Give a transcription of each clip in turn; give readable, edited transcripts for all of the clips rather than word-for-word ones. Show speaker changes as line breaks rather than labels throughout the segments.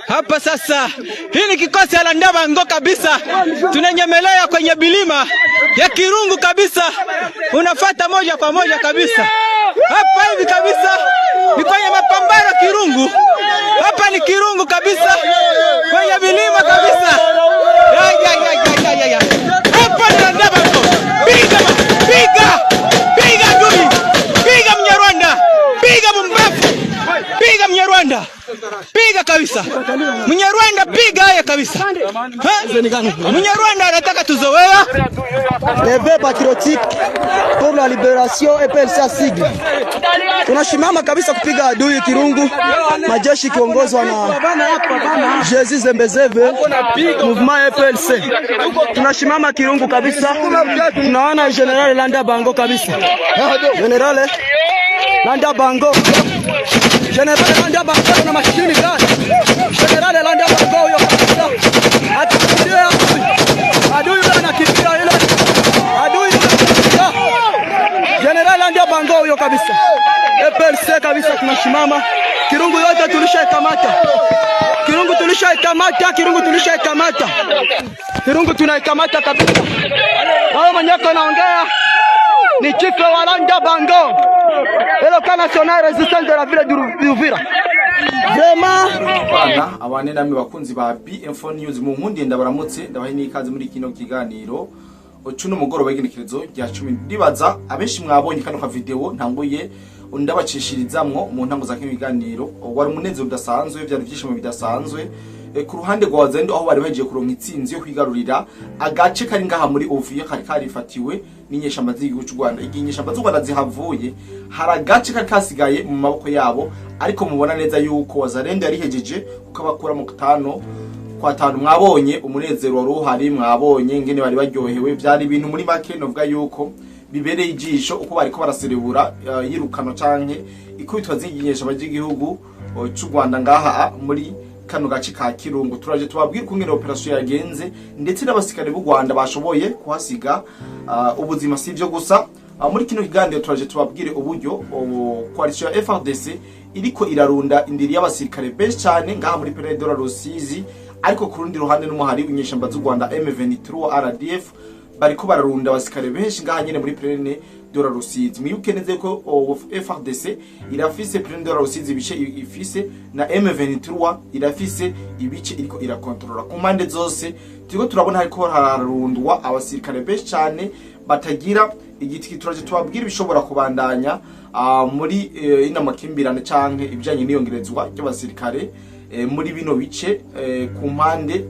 Hapa sasa, hii ni kikosi ya Landabango kabisa, tunanyemelea kwenye bilima ya Kirungu kabisa, unafata moja kwa moja kabisa hapa hivi kabisa, ni kwenye mapambano Kirungu. Hapa ni Kirungu kabisa, kwenye vilima kabisa. Ya, ya, ya, ya, ya, ya. Hapa ni Landabango, piga piga piga adui, piga Mnyarwanda, piga mumbafu, piga Mnyarwanda, piga kabisa Mnyarwanda, piga haya kabisa. Mnyarwanda anataka tuzoea.
L'éveil patriotique pour la libération EPLC sigle. Tunashimama kabisa kupiga adui Kirungu, majeshi kiongozwa na Jesus Zembezeve, mouvement EPLC. Tunashimama Kirungu kabisa, tunaona Général Landa Bango kabisa, Général Landa Bango, Général Landa Bango na mashini gani? Général Landa Bango huyo kabisa, atukimbia adui, adui yule anakimbia ile, adui yule anakimbia. Général Landa Bango huyo kabisa, EPLC kabisa, tunashimama Kirungu yote tulishaikamata. Kirungu tulishaikamata, Kirungu tulishaikamata. Kirungu tunaikamata kabisa. Hao manyako naongea ni chief wa Landa Bango. Et le camp national résistant de la ville d'Uvira. Vraiment.
Bana abane namwe bakunzi ba BM4 News, mu nkundiye ndabaramutse, ndabahe n'ikaze muri kino kiganiro cuno mugoroba w'igenekerezo rya 10. Ndibaza abenshi mwabonye kano ka video ntanguye ndabacishirizamwo mu ntango za kino kiganiro. Wari umunezero udasanzwe, byari ibyishimo bidasanzwe ku ruhande rwa Wazalendo, aho bari bagiye kuronka itsinzi yo kwigarurira agace kari ngaha muri Uvira kari karifatiwe n'inyeshamba z'igihugu cy'u Rwanda. Igihe inyeshamba z'u Rwanda zihavuye, hari agace kari kasigaye mu maboko yabo, ariko mubona neza yuko Wazalendo yarihejeje kukabakura mu tano kwa tanu. Mwabonye umunezero wari uhari, mwabonye ingene bari baryohewe. Byari ibintu muri make novuga yuko bibereye ijisho uko bariko baraserebura yirukano canke ikubitwa z'inyeshamba ry'igihugu c'u Rwanda ngaha muri kano gace ka Kirungu. Turaje tubabwira uko opération yagenze, ndetse n'abasirikare b'u Rwanda bashoboye kuhasiga ubuzima. Si ibyo gusa, muri kino kiganiro turaje tubabwire uburyo coalition ya FARDC iriko irarunda indiri y'abasirikare benshi cyane ngaha muri Plaine de la Rusizi, ariko ku rundi ruhande n'umuhari w'inyeshamba z'u Rwanda M23 RDF bariko bararunda abasirikare benshi ngaha nyene muri Plaine de la Rusizi. Mwibuke neza ko FARDC irafise Plaine de la Rusizi ibice ifise, na M23 irafise ibice iriko irakontorora. Ku mpande zose turiko turabona hariko hararundwa abasirikare benshi cyane batagira igiti. Turaje tubabwira ibishobora kubandanya muri ino makimbirane canke ibijanye n'iyongerezwa ry'abasirikare muri bino bice ku mpande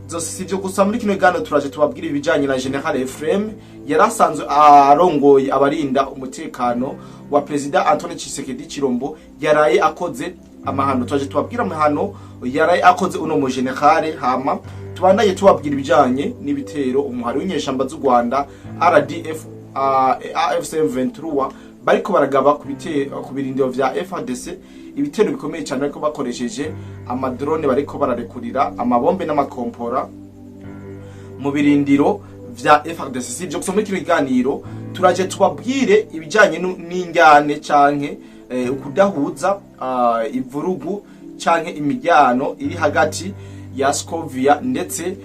zose. Si ibyo gusa, muri kino kiganiro turaje tubabwira ibijanye na Général Ephraim yari asanzwe arongoye abarinda umutekano wa Perezida Antoine Tshisekedi Chilombo, yaraye akoze amahano. Turaje tubabwira amahano yaraye akoze uno mu général, hama tubandanye tubabwira ibijanye n'ibitero umuhari w'inyeshamba z'u Rwanda RDF AFC M23 bariko baragaba ku bitero ku birindiro vya FARDC, ibitero bikomeye cyane bariko bakoresheje amadrone, bariko bararekurira amabombe n'amakompora mu birindiro vya FARDC. Si ibyo gusa, muri kino kiganiro turaje tubabwire ibijanye n'injyane canke ukudahuza, ivurugu canke imiryano iri hagati ya Scovia ndetse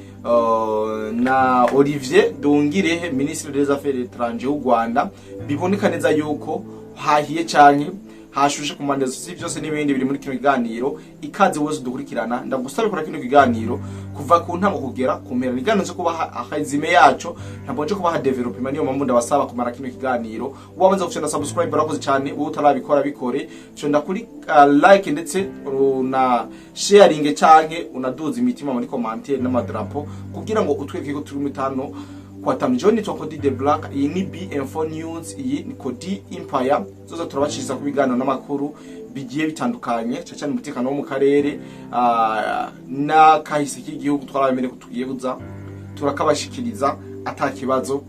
na Olivier Nduhungirehe, ministre des Affaires étrangères w'u Rwanda. Biboneka neza yuko hahiye canke hashushe ku mpande zose. Byose n'ibindi biri muri kino kiganiro. Ikaze wese dukurikirana, ndagusaba kora kino kiganiro kuva ku ntango kugera ku mpera. Ikiganiro cyo kubaha akazime yaco, ntabwo nje kubaha développement, niyo mpamvu ndabasaba kumara kino kiganiro. Wabanza gufyonda subscribe, urakoze cyane. Wowe utarabikora, bikore, fyonda kuri like ndetse una sharing canke unaduza imitima muri commentaire n'amadrapo kugira ngo utwereke ko turi mu tano kwa tano. John nitwa Cody the Black, iyi ni BM4 News, iyi ni Cody Empire. Zoza turabaciriza ku biganiro n'amakuru bigiye bitandukanye, cyane cyane umutekano wo mu karere n'akahise k'igihugu. Twarabemere ko tugiye kuza turakabashikiriza ata kibazo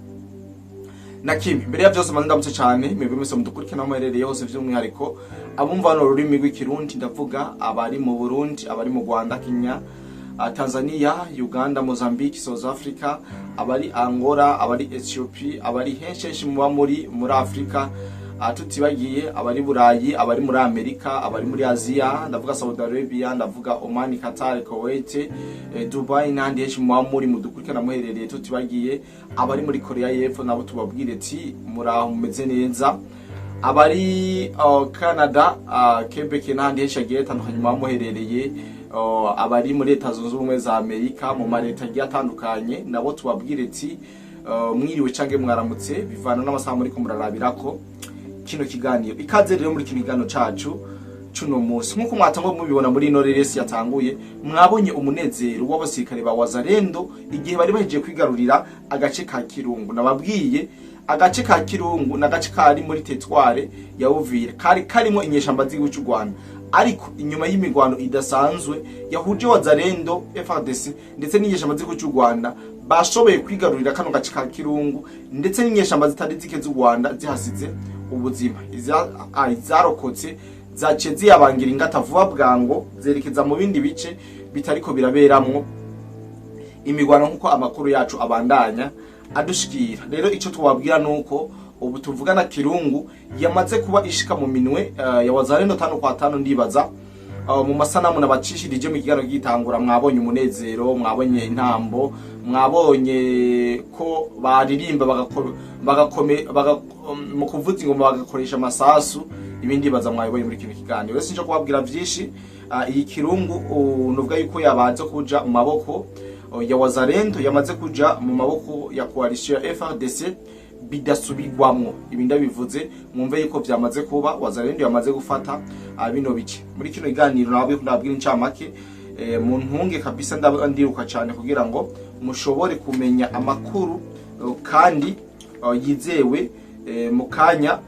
na kimwe. Mbere ya byose, manze ndamutse cyane mwebwe mwese mudukurikirana aho muherereye hose, by'umwihariko abumva hano ururimi rw'Ikirundi, ndavuga abari mu Burundi, abari mu Rwanda, Kenya, Tanzania, Uganda, Mozambique, South Africa, abari Angola, abari Ethiopia, abari henshi henshi muba muri Afrika. Tutibagiye abari Burayi, abari muri Amerika, abari muri Aziya, ndavuga Saudi Arabia, ndavuga Oman, Qatar, Kuwait, Dubai n'ahandi henshi muba muri mudukurikirana muherereye. Tutibagiye abari muri Korea y'Epfo, nabo tubabwire ati muraho, mumeze neza. Abari Canada, Quebec n'ahandi henshi hagiye hatandukanye muba muherereye, abari muri Leta Zunze Ubumwe za Amerika mu maleta agiye atandukanye, nabo tubabwire ati mwiriwe cange mwaramutse, bivana n'amasaha muriko murarabirako kino kiganiro. Ikaze rero muri kino kiganiro cacu cuno munsi. Nk'uko mwatanguye mubibona muri ino reresi yatanguye, mwabonye umunezero w'abasirikare ba Wazalendo igihe bari bahejeje kwigarurira agace ka Kirungu. Nababwiye agace ka Kirungu n'agace kari muri territoire ya Uvira, kari karimo inyeshamba z'igihugu cy'u Rwanda, ariko inyuma y'imigwano idasanzwe yahuje Wazalendo, FARDC ndetse n'inyeshamba z'igihugu cy'u Rwanda, bashoboye kwigarurira kano gace ka Kirungu, ndetse n'inyeshamba zitari zike z'u Rwanda zihasize ubuzima. Izarokotse zaciye ziyabangira ingata vuba bwango, zerekeza mu bindi bice bitariko biraberamwo imigwano, nk'uko amakuru yacu abandanya adushikira. Rero ico twababwira nuko ubu tuvugana Kirungu yamaze kuba ishika mu minwe ya Wazalendo tano kwa tano. Ndibaza mu masanamu nabacishirije mu kiganiro gitangura mwabonye umunezero, mwabonye intambo, mwabonye ko baririmba, bagakome mu kuvuza ingoma, bagakoresha amasasu. Ibindi baza mwabonye muri kino kiganiro. Rero sinje kubabwira vyinshi. Iyi Kirungu nuvuga yuko yabanze kuja mu maboko ya Wazalendo, yamaze kuja mu maboko ya coalition ya FARDC bidasubirwamwo. Ibi ndabivuze mwumve yuko vyamaze kuba, Wazalendo yamaze gufata bino bice. Muri kino kiganiro nabwo ndababwira incamake, mu ntunge kabisa, ndiruka cyane kugira ngo mushobore kumenya amakuru kandi yizewe mu kanya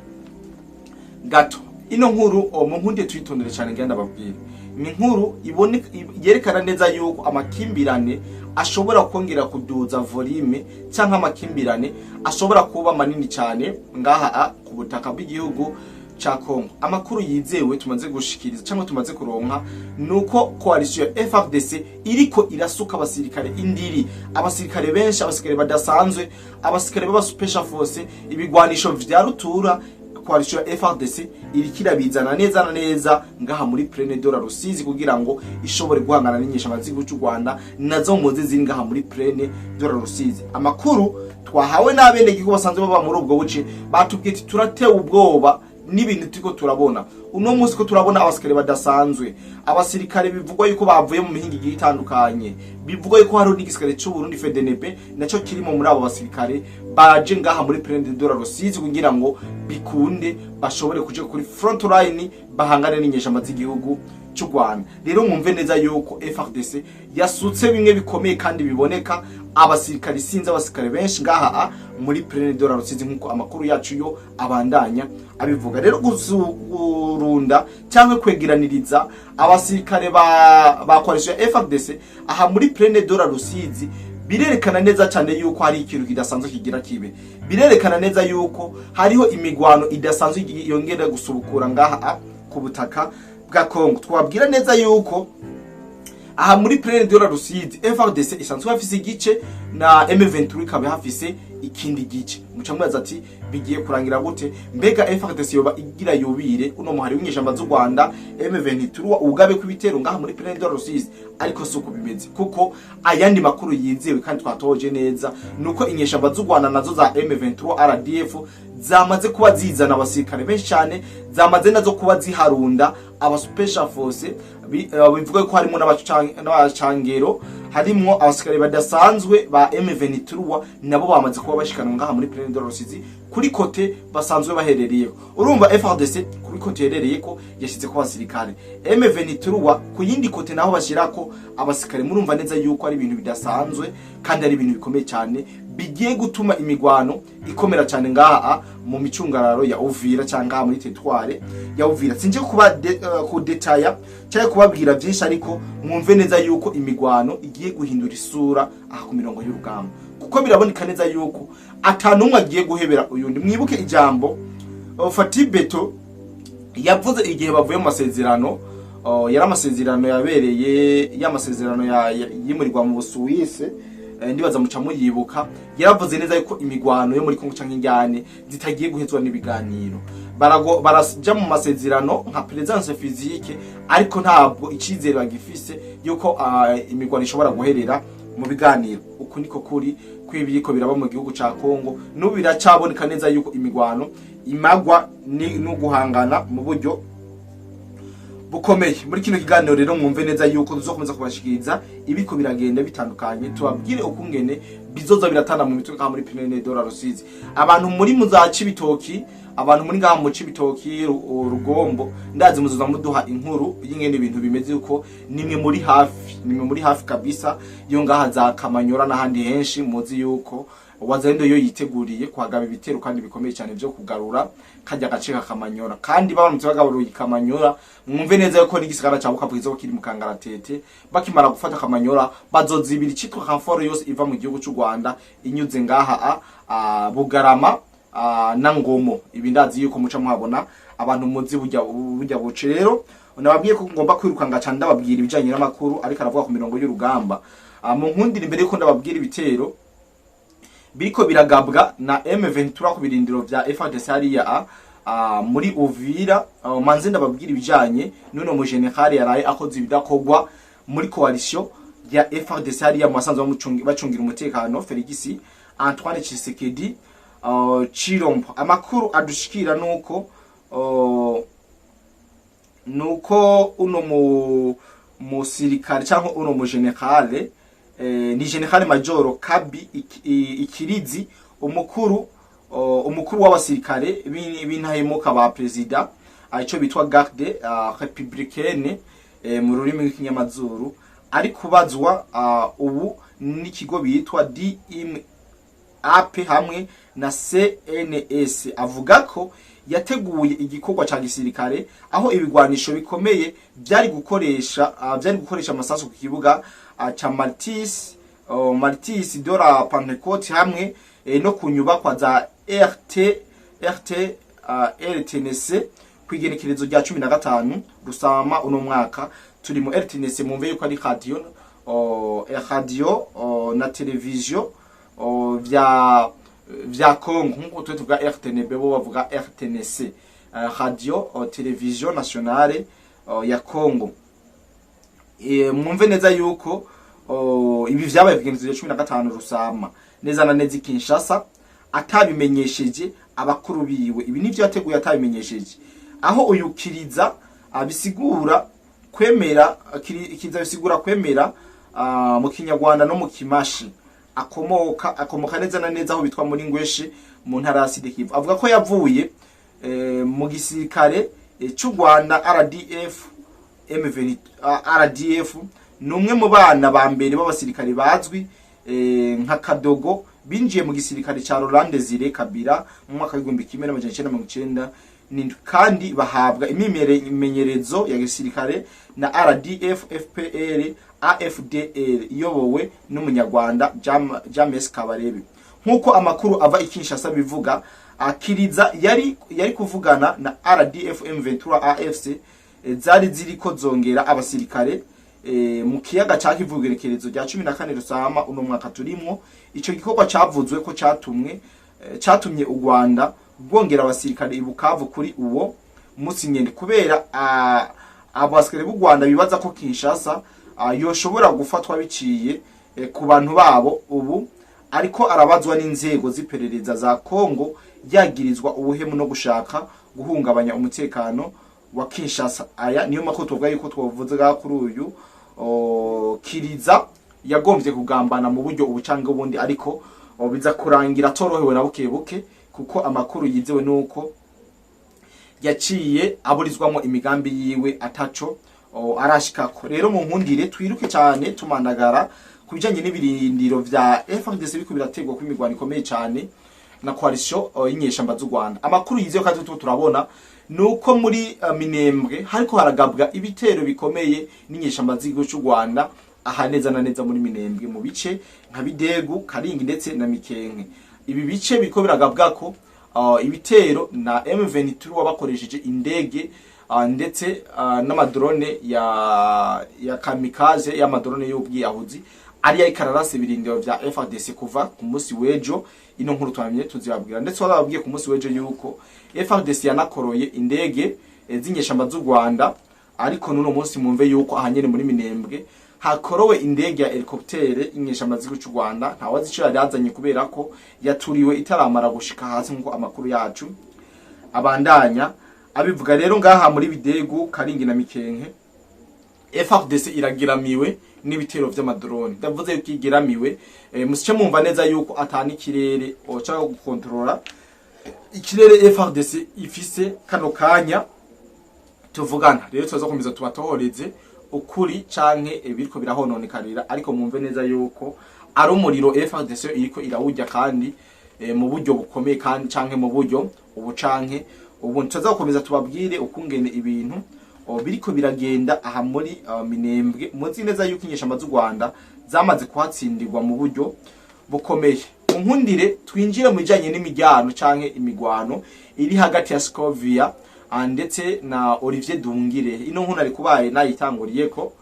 gato. Ino nkuru mu nkunde tuyitondere cyane, ngenda babwire ni inkuru iboneka yerekana neza yuko amakimbirane ashobora kongera kuduza volume, cyangwa amakimbirane ashobora kuba manini cyane ngaha ku butaka bw'igihugu ca Congo. Amakuru yizewe tumaze gushikiriza cyangwa tumaze kuronka nuko coalition ya FARDC iriko irasuka abasirikare indiri, abasirikare benshi, abasirikare badasanzwe, abasirikare b'aba special force, ibigwanisho vya rutura. Coalition ya FARDC iriko irabizana neza na neza ngaha muri Plaine de la Rusizi kugira ngo ishobore guhangana n'inyeshamba z'igihugu cy'u Rwanda nazo muzi ziri ngaha muri Plaine de la Rusizi. Amakuru twahawe n'abenegihugu basanzwe baba muri ubwo buce batubwiye ati turatewe ubwoba n'ibintu turiko turabona uno munsi, ko turabona abasirikare badasanzwe, abasirikare bivugwa yuko bavuye mu mihingo igiye itandukanye, bivugwa yuko hariho n'igisirikare c'u Burundi FDNB naco kirimo muri abo basirikare baje ngaha muri Plaine de la Rusizi kugira ngo bikunde bashobore kuja kuri front line bahangane n'inyeshamba z'igihugu cy'u Rwanda. Rero mwumve neza yuko FARDC yasutse bimwe bikomeye kandi biboneka abasirikare, sinzi, abasirikare benshi ngaha muri Plaine de la Rusizi, nkuko amakuru yacu yo abandanya abivuga. Rero gurunda cyangwa kwegeraniriza abasirikare ba coalition ya FARDC aha muri Plaine de la Rusizi birerekana neza cyane yuko hari ikintu kidasanzwe kigira kibe, birerekana neza yuko hariho imigwano idasanzwe yongera gusubukura ngaha ku butaka bwa Congo. Twabwira neza yuko aha muri Plaine de la Rusizi FARDC isanzwe hafise igice na M23 ikaba hafise ikindi gice. Muca mwibaza ati bigiye kurangira gute? Mbega FARDC yoba igira yubire uno muhari w'inyeshamba z'u Rwanda M23 ugabe kw'ibitero ngaha muri Plaine de la Rusizi? Ariko si uko bimeze, kuko ayandi makuru yizewe kandi twatoje neza nuko inyeshamba z'u Rwanda nazo za M23 RDF zamaze kuba zizana abasirikare benshi cyane, zamaze nazo kuba ziharunda aba special force, bivuga ko harimo n'abacangero, harimwo abasirikare badasanzwe ba M23, nabo bamaze kuba bashikana ngaha muri Plaine de la Rusizi kuri côté basanzwe baherereyeko. Urumva FARDC kuri côté iherereyeko yashize ko abasirikare, M23 ku yindi côté naho bashirako abasirikare. Murumva neza yuko ari ibintu bidasanzwe kandi ari ibintu bikomeye cyane bigiye gutuma imigwano ikomera cyane ngaha mu micungararo ya Uvira cyangwa ngaha muri territoire ya Uvira. Sinje kuba kudetaya cyangwa kubabwira byinshi, ariko mwumve neza yuko imigwano igiye guhindura isura aha ku mirongo y'urugamba, kuko biraboneka neza yuko atanumwe agiye guhebera uyundi. Mwibuke ijambo Fatih Beto yavuze igihe bavuye mu masezerano, yari amasezerano yabereye y'amasezerano yimurirwa mu Busuwise, ndibaza muca muyibuka. Yaravuze neza yuko imigwano yo muri Kongo canke injyane zitagiye guhezwa n'ibiganiro. Baraja mu masezerano nka présence physique, ariko ntabwo icizere bagifise yuko imigwano ishobora guherera mu biganiro. Uku niko kuri kw'ibiriko biraba mu gihugu ca Kongo. N'ubu biracaboneka neza yuko imigwano imagwa ni no guhangana mu buryo bukomeye. Muri kino kiganiro rero, mwumve neza yuko tuzokomeza kubashikiriza ibiko biragenda bitandukanye, tubabwire ukungene bizoza biratana mu mitwe ngaha muri Plaine de la Rusizi. Abantu muri muza Cibitoki, abantu muri ngaha mu Cibitoki, Rugombo, ndazi muzoza muduha inkuru y'ingene ibintu bimeze, uko nimwe muri hafi, nimwe muri hafi kabisa yo ngaha za Kamanyora n'ahandi henshi. Muzi yuko Wazalendo yo yiteguriye kuhagaba ibitero kandi bikomeye cyane byo kugarura kajya gace ka Kamanyora. Kandi baramutse bagabaruye Kamanyora, mwumve neza yuko n'igisagara ca Bukavu kizoba kiri mu kangaratete. Bakimara gufata Kamanyora, bazozibira icitwa renfort yose iva mu gihugu c'u Rwanda inyuze ngaha a Bugarama na Ngomo. Ibi ndazi yuko muca muhabona, abantu muzi burya buce. Rero nababwiye ko ngomba kwirukanga cyane, ndababwira ibijanye n'amakuru ariko aravuga ku mirongo y'urugamba. Mu nkundira, imbere yuko ndababwira ibitero biriko biragabwa na M23 ku birindiro vya FARDC hariya muri Uvira, manze ndababwira ibijanye n'uno mu général yaraye akoze ibidakorwa muri coalition ya FARDC hariya mu basanzwe bacungira umutekano Felix Antoine Tshisekedi Chilombo. Amakuru adushikira nuko uno mu musirikare cyangwa uno mu général, ni général major Kabi Ikirizi, umukuru w'abasirikare b'intahemuka ba président, ico bitwa garde républicaine mu rurimi rw'ikinyamazuru, ari kubazwa ubu n'ikigo bitwa DMAP hamwe na CNS. Avuga ko yateguye igikorwa ca gisirikare aho ibigwanisho bikomeye byari gukoresha amasasu ku kibuga ca Martyrs de la Pentecôte hamwe no ku nyubakwa za RT RT RTNC kwigenekerezo rya 15 Rusama uno mwaka turi mu. RTNC, mumve yuko ari radio na televiziyo vya Congo, nkuko twe tuvuga RTNB, bo bavuga RTNC, radio télévision nationale ya Congo. Mwumve neza yuko ibi vyabaye kugenzo rya 15 Rusama neza na neza i Kinshasa, atabimenyesheje abakuru biwe. Ibi nivyo yateguye atabimenyesheje, aho uyu Kiriza abisigura kwemera. Kiriza bisigura kwemera mu Kinyarwanda no mu Kimashi. Akomoka neza na neza aho bitwa muri Ngweshe mu ntara ya Sud Kivu. Avuga ko yavuye mu gisirikare cy'u Rwanda RDF M20 RDF. Ni umwe mu bana ba mbere b'abasirikare bazwi nka Kadogo binjiye mu gisirikare ca Laurent Desire Kabila mu mwaka w'1997, kandi bahabwa imimenyerezo ya gisirikare na RDF FPR AFDL iyobowe n'Umunyarwanda James Kabarebe. Nk'uko amakuru ava i Kinshasa bivuga, Akiriza yari kuvugana na RDF M23 AFC zari ziriko zongera abasirikare mu kiyaga ca Kivu igerekerezo rya 14 Rusama uno mwaka turimwo. Ico gikorwa cavuzwe ko catumye u Rwanda rwongera abasirikare i Bukavu kuri uwo musi nyene, kubera abasirikare b'u Rwanda bibaza ko Kinshasa yoshobora gufatwa biciye ku bantu babo. Ubu ariko arabazwa n'inzego z'iperereza za Kongo, yagirizwa ubuhemu no gushaka guhungabanya umutekano wa Kinshasa. Aya niyo makuru tuvuga yuko twavuze kuri uyu Kiriza yagombye kugambana mu buryo ubu cyangwa ubundi, ariko biza kurangira atorohewe na buke buke, kuko amakuru yizewe nuko yaciye aburizwamo imigambi yiwe ataco arashikako. Rero mu nkundire twiruke cyane tumandagara ku bijanye n'ibirindiro vya FARDC biriko birategwa ku imigwano ikomeye cyane na coalition y'inyeshamba z'u Rwanda. Amakuru yizewe kandi turabona nuko muri Minembwe hariko haragabwa ibitero bikomeye n'inyeshamba z'igihugu cy'u Rwanda, aha neza na neza muri Minembwe mu bice nka Bidegu, Karingi ndetse na Mikenke. Ibi bice biriko biragabwa ko ibitero na M23 bakoresheje indege ndetse n'amadrone ya kamikaze, y'amadrone y'ubwiyahuzi. ari yariko ararasa ibirindiro vya FARDC kuva ku munsi w'ejo. Ino nkuru twamye tuzibabwira, ndetse warababwiye ku munsi w'ejo yuko FARDC yanakoroye indege z'inyeshamba z'u Rwanda. Ariko n'uno munsi mumve yuko ahanyene muri Minembwe hakorowe indege ya hélicoptère inyeshamba z'igihugu cy'u Rwanda. Ntawazi ico yari yazanye, kubera ko yaturiwe itaramara gushika hasi, nk'uko amakuru yacu abandanya abivuga. Rero ngaha muri Bidegu, Karingi na Mikenke, FARDC iragiramiwe n'ibitero vy'amadrone. Ndavuze yuko igiramiwe, musice mumva neza yuko atani ikirere oca gukontorora ikirere FARDC ifise kano kanya tuvugana. Rero tuzakomeza tubatohoreze ukuri canke ibiriko birahononekarira, ariko mwumve neza yuko ari umuriro FARDC iriko irawurya, kandi mu buryo bukomeye, kandi canke mu buryo ubu canke ubu. Tuzakomeza tubabwire ukungene ibintu biriko biragenda aha muri Minembwe. Muzi neza yuko inyeshamba z'u Rwanda zamaze kuhatsindirwa mu buryo bukomeye. Munkundire twinjire mu bijanye n'imijyano canke imigwano iri hagati ya Scovia ndetse na Olivier Dungire. Ino nkuru ari kubaye nayitanguriyeko,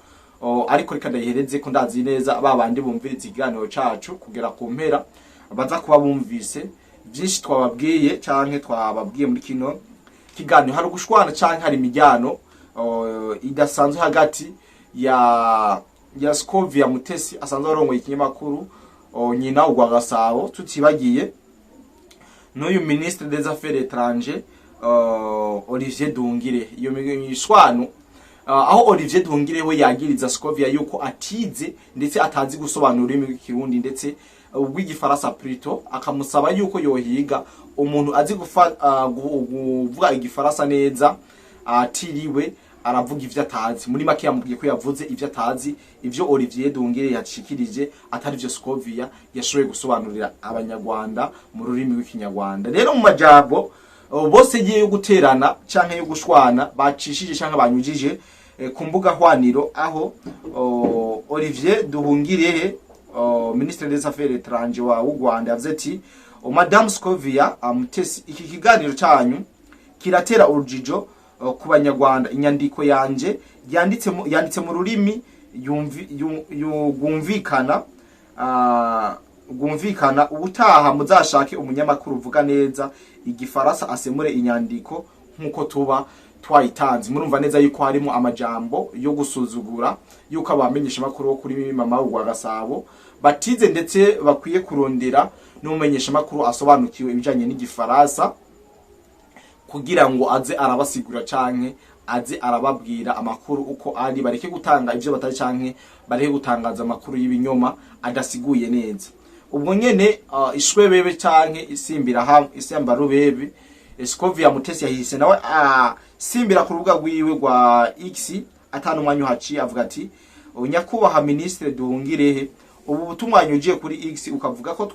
ariko reka ndayihereze ko ndazi neza ba bandi bumviriza ikiganiro cacu kugera ku mpera baza kuba bumvise byinshi twababwiye canke twababwiye muri kino kiganiro. Hari ugushwana canke hari imijyano idasanzwe hagati ya Scovia Mutesi asanzwe arongoye ikinyamakuru Nyina Ugwa Gasabo, tutibagiye n'uyu ministre des Affaires étrangères Olivier Dungire. Iyo mishwano aho Olivier Dungire we yagiriza Scovia yuko atize ndetse atazi gusobanura ururimi rw'Ikirundi ndetse rw'Igifaransa plutôt, akamusaba yuko yohiga umuntu azi kuvuga Igifaransa neza atiriwe aravuga ivyo atazi. Muri make yamubwiye ko yavuze ivyo atazi, ivyo Olivier Dungire yashikirije atari vyo Scovia yashoboye gusobanurira Abanyarwanda mu rurimi rw'Ikinyarwanda. Rero mu majambo bose giye yo guterana canke yo gushwana bacishije canke banyujije ku mbuga hwaniro, aho Olivier Duhungirehe, ministre des Affaires étrangères wa w'u Rwanda, yavuze ati: "Madame Scovia Mutesi, iki kiganiro canyu kiratera urujijo ku Banyarwanda. Inyandiko yanje yanditse mu rurimi rwumvikana rwumvikana. Ubutaha muzashake umunyamakuru uvuga neza Igifaransa asemure inyandiko nk'uko tuba twayitanze." Murumva neza yuko harimo amajambo yo gusuzugura, yuko abamenyesha makuru bo kuri Mama wa Gasabo batize, ndetse bakwiye kurondera n'umumenyesha makuru asobanukiwe ibijanye n'Igifaransa kugira ngo aze arabasigura canke aze arababwira amakuru uko ari, bareke gutanga ivyo batari canke bareke gutangaza amakuru y'ibinyoma adasiguye neza. Ubwo nyene ishwebebe canke isimbira hamwe isemba rubebe, Scovia Mutesi yahise nawe simbira ku rubuga rwiwe rwa X atanu umwanya uhaciye, avuga ati: "Nyakubahwa Ministre Duhungirehe, ubu butumwa wanyujiye kuri X ukavuga ko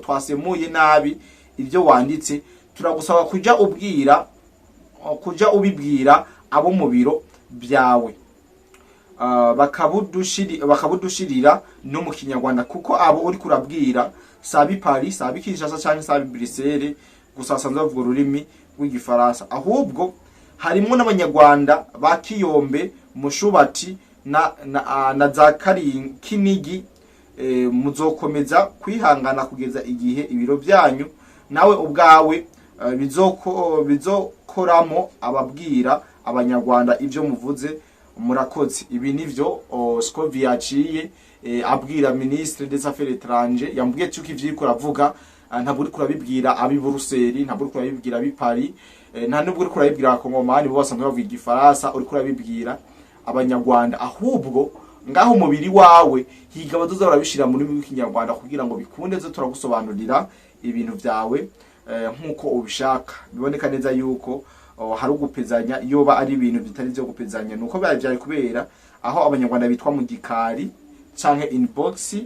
twasemuye nabi ibyo wanditse, turagusaba kuja ubibwira abo mu biro byawe bakabudushirira no mu Kinyarwanda, kuko abo uri kurabwira sabi Paris, sabi Kinshasa canke sabi Bruxelles gusa basanzwe bavuga ururimi rw'Igifaransa, ahubwo harimwo n'Abanyarwanda ba Kiyombe, Mushubati na za Kinigi. Muzokomeza kwihangana kugeza igihe ibiro byanyu nawe ubwawe bizokoramo ababwira Abanyarwanda ivyo muvuze. Murakoze." Ibi nivyo Scovia yaciye abwira ministre des Affaires étrangères. Yambwiye cyuko ivyo uriko uravuga ntabwo uriko urabibwira abi Buruseli, ntabwo uriko urabibwira abi Paris, nta nubwo uriko urabibwira Abakongomani bo basanzwe bavuga Igifaransa, uriko urabibwira Abanyarwanda. Ahubwo ngaho umubiri wawe higa abazoza barabishira mu rurimi rw'Ikinyarwanda kugira ngo bikunde zo turagusobanurira ibintu vyawe nk'uko ubishaka. Biboneka neza yuko hari ugupezanya. Yoba ari ibintu bitari vyo gupezanya, nuko byari vyari kubera aho Abanyarwanda bitwa mu gikari canke inbox,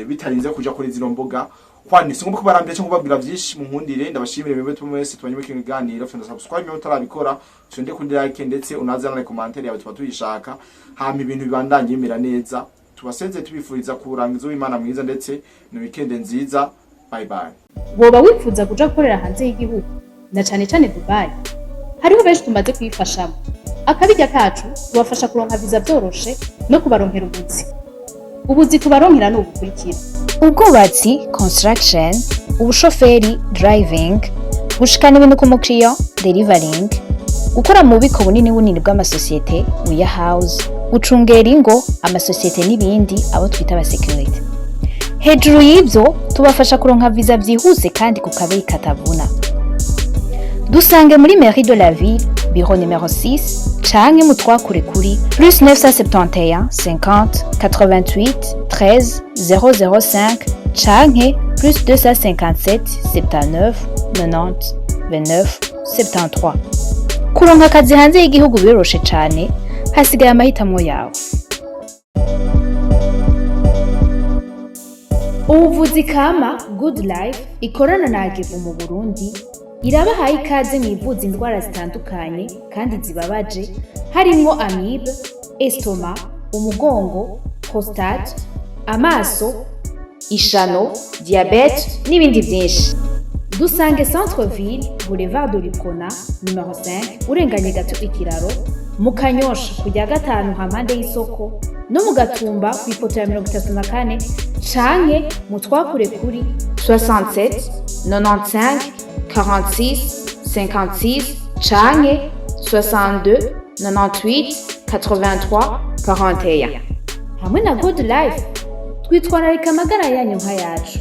bitarinze kuja kuri zino mbuga kwani. Singomba kubarambira cyangwa kubabwira vyinshi. Munkundire ndabashimire mwebwe mwese tubanye muri kino kiganiro. Fenda subscribe niba utarabikora, tunde kuri like, ndetse unaze na commentaire yawe tuba tuyishaka, hama ibintu bibandanye bimera neza. Tubaseze tubifuriza kurangiza w'Imana mwiza ndetse na weekend nziza. Bye bye.
Woba wifuza kuja gukorera hanze y'igihugu, na cane cane Dubai? Hariho benshi tumaze kuyifashamo. Akabirya kacu tubafasha kuronka viza vyoroshe no kubaronkera ubuzi. Ubuzi tubaronkera ni ubukurikira:
ubwubatsi, construction, ubushoferi, driving, gushikana ibintu ku mukiriya, delivering, gukora mu bubiko bunini bunini bw'amasosiyete, warehouse, gucungera ingo, amasosiyete n'ibindi, abo twita abasécurité. Hejuru y'ibyo, tubafasha kuronka viza byihuse kandi ku kabeyi katavuna. Dusange muri mairie de la ville, bureau numéro 6, canke mutwakure kuri +971 50 88 13 005 canke +257 79 90 29 73. Kuronka akazi hanze y'igihugu biroroshe cane, hasigaye amahitamo yawe. Ubuvuzi kama Good Life ikorana na Agevu mu Burundi irabahaye ikaze mu ivuza indwara zitandukanye kandi zibabaje, harimwo amibe, estomac, umugongo, prostate, amaso, ishano, diabète n'ibindi byinshi. Dusange Centre Ville, Boulevard de l'Uprona numéro 5, urenganye gato ikiraro, mu Kanyosha kujya gatanu hampande y'isoko, no mu Gatumba ku ipoto ya 34, canke mu twakure kuri 67 95 46 56 canke 62 98 83 41. Hamwe na Good Life twitwararika amagara yanyu nk'ayacu.